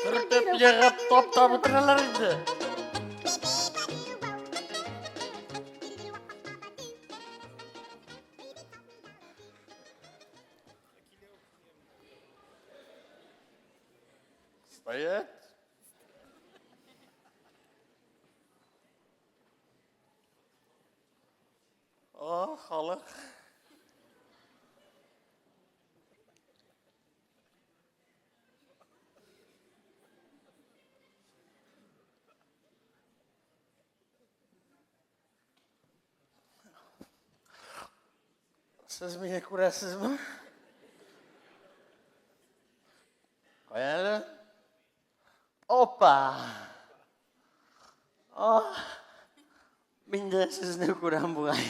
Төртеп егып таптап бетерәләр инде. Стоять. О, халык. Сез мине күрәсезме? Кая әле? Опа! Ох, мин дә сезне күрәм бугай.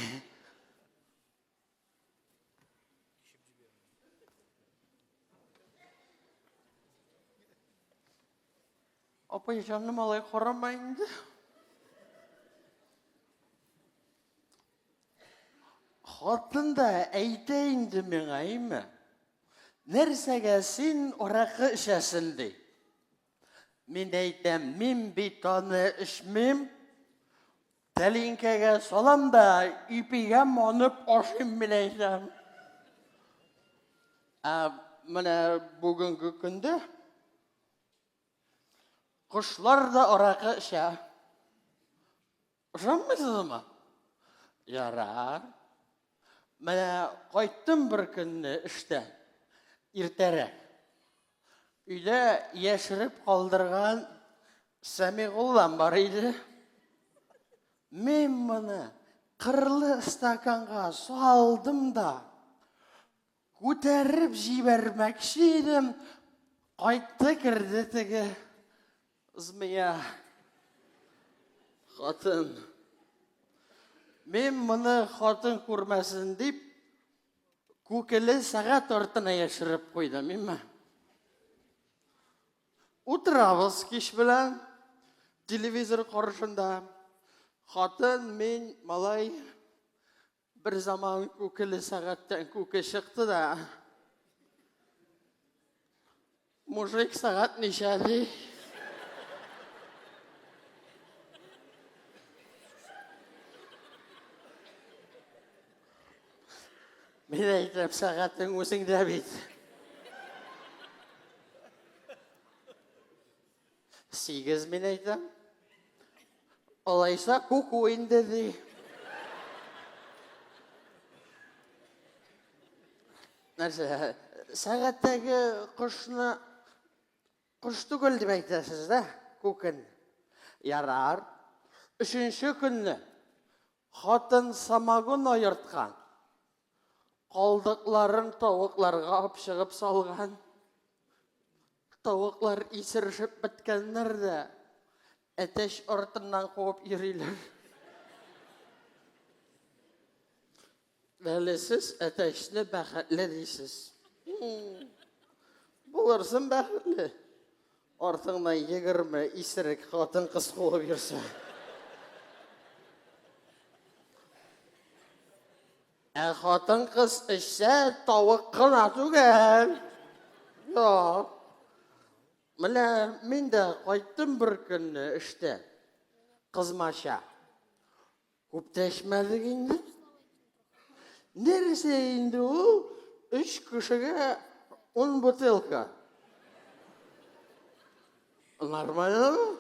Апай җаным алай карама инде. Хатын да әйтә инде миңа, әйме? Нәрсәгә син аракы эчәсен ди. Мин әйтәм, мин бит аны эчмим. Тәлинкәгә салам да ипигә манып ашыйм мин әйтәм. Ә менә бүгенге көндә кошлар да аракы эчә. Ышанмыйсызмы? Ярар. Менә кайттым бер көнне эштән, иртәрәк. Өйдә яшереп калдырган Сәмигуллам бар иде. Мин моны кырлы стаканга салдым да, күтәреп җибәрмәкче идем, кайтты керде теге Змея. Хатын. Мин моны хатын күрмәсен дип, күкеле сәгать артына яшереп куйдым, имме? Утырабыз кич белән телевизор каршында. Хатын, мин, малай. Бер заман күкеле сәгатьтән күке чыкты да. Мужик сәгать ничә ди? Мин әйтәм, сәгатең үзеңдә бит. 8 мин әйтәм. Алайса куку инде ди. Нәрсә, сәгатьтәге кошны кош түгел дип әйтәсез дә, күкен. Ярар. Өченче көнне хатын самогон аерткан. Калдыкларын тавыкларга алып чыгып салган. Тавыклар исерешеп беткәннәр дә, әтәч артыннан куып йөриләр. Әле сез әтәчне бәхетле дисез. Булырсың бәхетле. Артыңнан 20 исерек хатын-кыз куып йөрсә. Ә хатын-кыз эчсә, тавык кына түгел. Юк. Менә мин дә кайттым бер көнне эштә. Кызмача. Күп тә эчмәдек инде. Нәрсә инде ул? Өч кешегә ун бутылка. Нормально.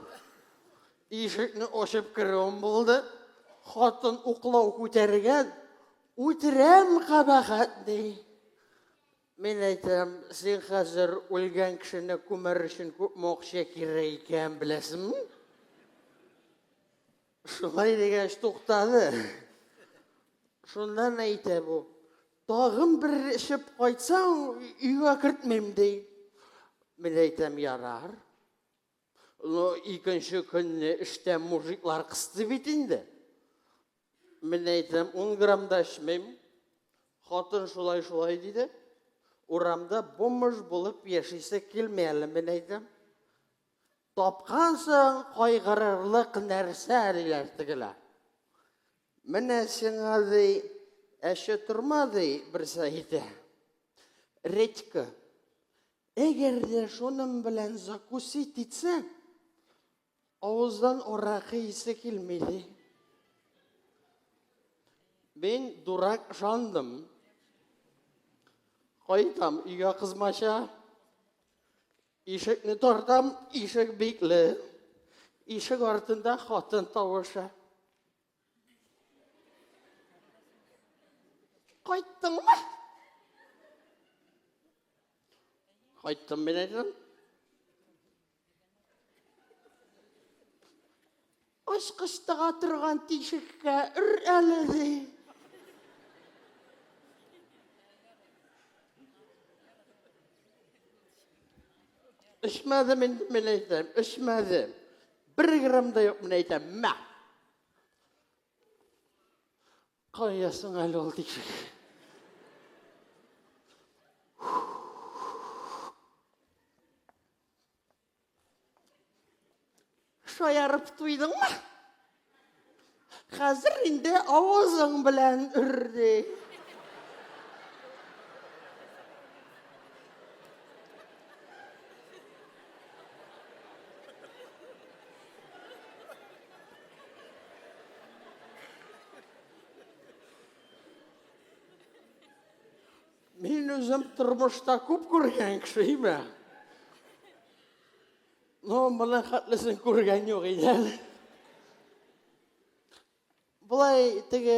Ишекне ачып керүем булды. Хатын уклау күтәргән. Үтерәм кабахәт ди. Мин әйтәм, син хәзер үлгән кешене күмәр өчен күпме акча кирәк икән беләсеңме? Шулай дигәч туктады. Шуннан әйтә бу. Тагын бер эчеп кайтсаң, өйгә кертмим ди. Мин әйтәм, ярар. Но икенче көнне эштә мужиклар кысты бит инде. Мин әйтәм, 10 грамм да эчмим. Хатын шулай-шулай диде. Урамда бомж булып яшисе килми әле, мин әйтәм. Тапкансың кайгырырлык нәрсә, диләр тегеләр. Менә сиңа, ди, әче торма, ди, берсе әйтә. Редька. Әгәр дә шуның белән закусить итсәң, авыздан аракы исе килми, ди. Мин дурак ышандым. Кайтам өйгә кызмача. Ишекне тартам, ишек бикле. Ишек артында хатын тавышы. Кайттыңмы? Кайттым мин әйтәм. Ачкыч тыга торган тишеккә өр әле, ди. Эчмәдем инде, мин әйтәм, эчмәдем. Бер грамм да юк, мин әйтәм, мә. Кая соң әле ул тишек? Шаярып туйдыңмы? Хәзер инде авызың белән өр, ди. Мин үзем тормышта күп күргән кеше име. Но моның хәтлесен күргән юк иде әле. Болай теге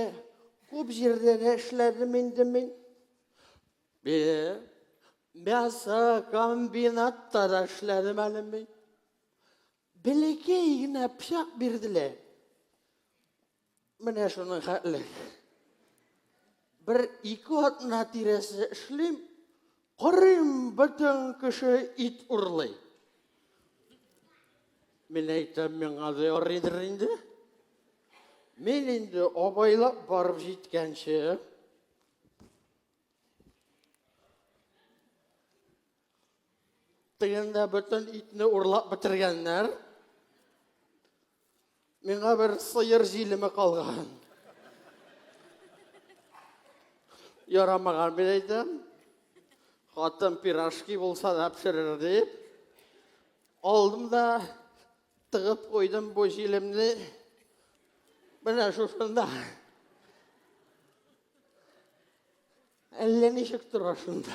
күп җирдә дә эшләдем инде мин. Бе, мясо комбинатта да эшләдем әле мин. Бәләкәй генә пычак бирделәр. Менә шуның хәтле. Бер ике атна тирәсе эшлим, карыйм, бөтен кеше ит урлый. Мин әйтәм, миңа да ярыйдыр инде. Мин инде абайлап барып җиткәнче, тегендә бөтен итне урлап бетергәннәр. Миңа бер сыер җилеме калган. Ярамаган мин әйтәм. Хатын пирожки булса да пешерер дип. Алдым да тыгып куйдым бу җилемне. Менә шушында. Әллә ничек тора шунда.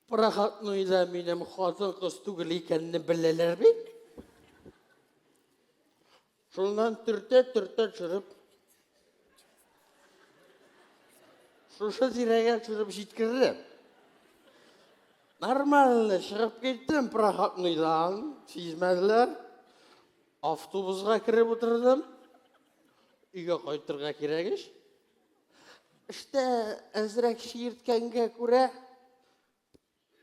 Проходнойда минем хатын-кыз түгел икәнне беләләр бит. Шуннан төртә-төртә төшереп, шушы тирәгә төшереп җиткерде. Нормально чыгып киттем проходнойдан, сизмәделәр. Автобусга кереп утырдым. Өйгә кайтырга кирәк ич. Эштә әзрәк чиерткәнгә күрә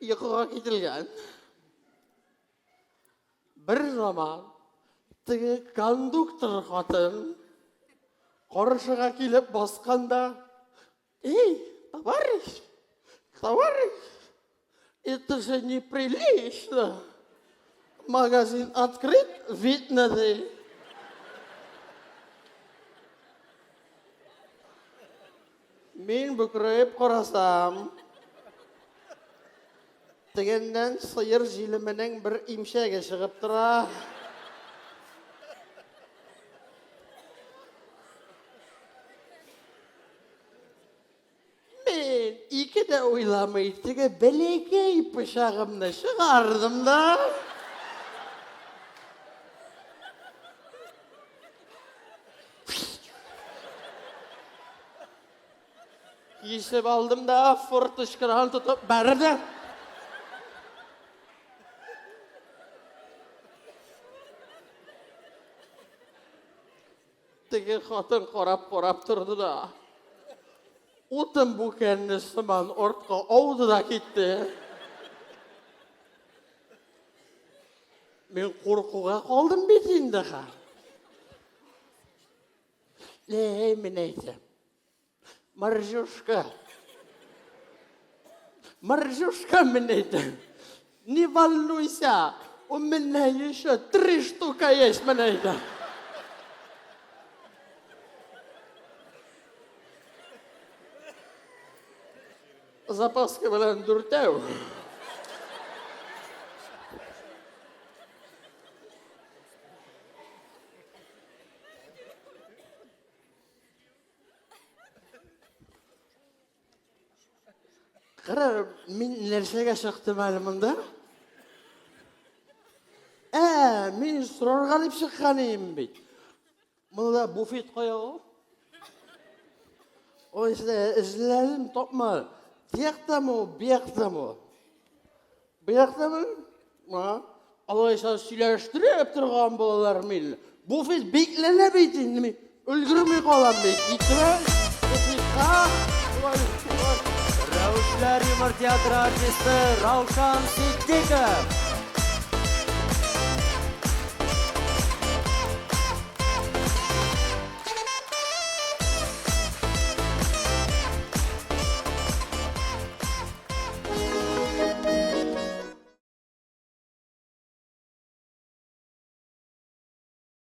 йокыга кителгән. Бер заман теге кондуктор хатын каршыга килеп басканда, «Эй, товарищ, товарищ, это же неприлично. Магазин открыт, видно, ди. Мин бөкрәеп карасам, тегеннән сыер җилеменең бер имчәге чыгып тора. Мин ике дә уйламый, теге бәләкәй пычагымны чыгардым да. Кисеп алдым да форточкадан тотып бәрдем. Теге хатын карап-карап торды да, утын бүкәнне сыман артка ауды да китте. Мин куркуга калдым бит инде ха. Ләй, мин әйтәм. Маржушка. Маржушка, мин әйтәм. Не волнуйся, у меня еще три штука есть, мин әйтәм. Запаска белән дүртәү. Кара, мин нәрсәгә чыктым әле монда? Ә, мин сорарга дип чыккан идем бит. Монда буфет кая ул? Ой, эзләдем, тапмадым. Тияктамы ул, бияктамы ул? Бияктамы? Ма. Алайса сөйләштереп торган булалар мин. Буфет бикләнә бит инде мин. Өлгерми калам бит. Китерә буфетка. Рәүшләр юмор театры артисты Раушан Ситдиков.